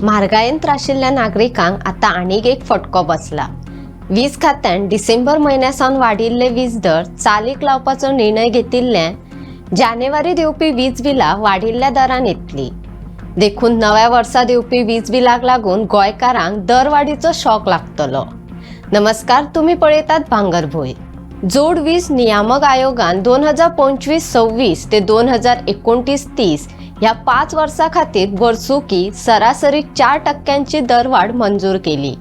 म्हारगायेन त्राशिल्ल्या नागरिकांक आतां आनीक एक फटको बसला. वीज खात्यान डिसेंबर म्हयन्या सावन वाडिल्ले वीज दर चालीक लावपाचो निर्णय घेतिल्ल्यान जानेवारीत येवपी वीज बिलां वाडिल्ल्या दरान येतली. देखून नव्या वर्सा येवपी वीज बिलाक लागून गोंयकारांक दरवाडीचो शॉक लागतलो. नमस्कार, तुम्ही पळयतात भांगरभूंय. जोड वीज नियामक आयोगान 2025-26 ते 2029-30 ह्या 5 वर्सां खातीर वर्सुकी सरासरी 4 टक्क्यांची दरवाढ मंजूर केली.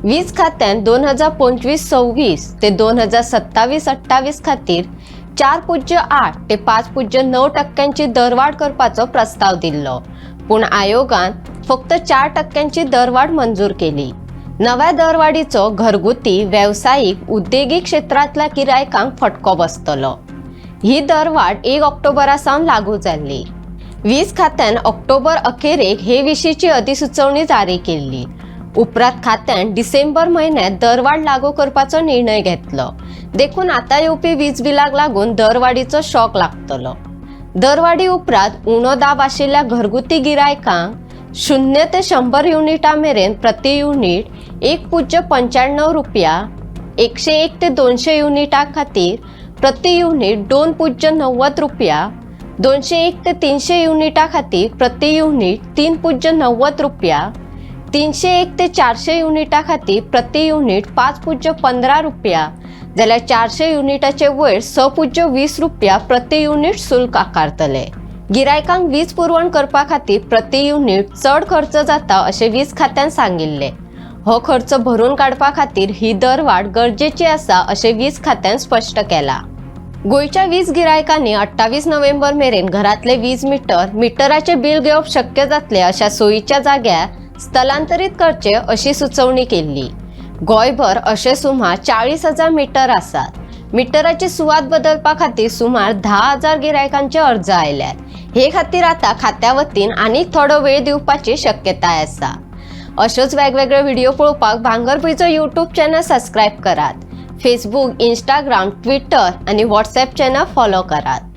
वीज खात्यान 2025-26 ते 2027-28 खातीर 4.8 ते 5.9 टक्क्यांची दरवाढ करपाचो प्रस्ताव दिल्लो, पूण आयोगान फक्त 4 टक्क्यांची दरवाढ मंजूर केली. नव्या दरवाढीचो घरगुती, वेवसायीक, उद्देगीक क्षेत्रांतल्या गिरायकांक फटको बसतलो. ही दरवाढ 1 ऑक्टोबरा सावन लागू जाल्ली. वीज खात्यान ऑक्टोबर अखेरेक हे विशींची अधिसुचोवणी जारी केल्ली. उपरांत खात्यान डिसेंबर म्हयन्यात दरवाढ लागू करपाचो निर्णय घेतलो. देखून आतां येवपी वीज बिलाक लागून दरवाडीचो शॉक लागतलो. दरवाडी उपरांत उणो दाब आशिल्ल्या घरगुती गिरायकांक 0 ते 100 युनिटा मेरेन प्रति युनिट 1.95 रुपया, 101 ते 200 युनिटा खातीर प्रति युनिट 2.90 रुपया, 201 ते 300 युनिटा खातीर प्रति युनिट 3.90 रुपया, 301 ते 400 युनिटा खातीर प्रति युनिट 5.15 रुपया, जाल्यार 400 युनिटाचे वयर 6.20 रुपया प्रति युनिट शुल्क आकारतले. गिरायकांक वीज पुरवण करपा खातीर प्रति युनिट चड खर्च जाता अशें वीज खात्यान सांगिल्लें. हो खर्च भरून काडपा खातीर ही दरवाढ गरजेची आसा अशें वीज खात्यान स्पश्ट केलां. गोंयच्या वीज गिरायकांनी 28 नोव्हेंबर मेरेन घरातले वीज मिटर, मिटराचे बिल घेवप शक्य जातले अशा सोयीच्या जाग्यार स्थलांतरीत करचे अशी सुचोवणी केल्ली. गोंयभर अशे सुमार 40,000 मिटर आसात. मिटराची सुवात बदलपा खातीर सुमार 10,000 गिरायकांचे अर्ज आयल्यात. हे खातीर आतां खात्या वतीन आनीक थोडो वेळ दिवपाची शक्यताय आसा. अश्योच वेगवेगळे व्हिडिओ पळोवपाक भांगरभूंयचो यूट्यूब चॅनल सबस्क्रायब करात. फेसबूक, इंस्टाग्राम, ट्विटर आनी व्हॉट्सॅप चॅनल फॉलो करात.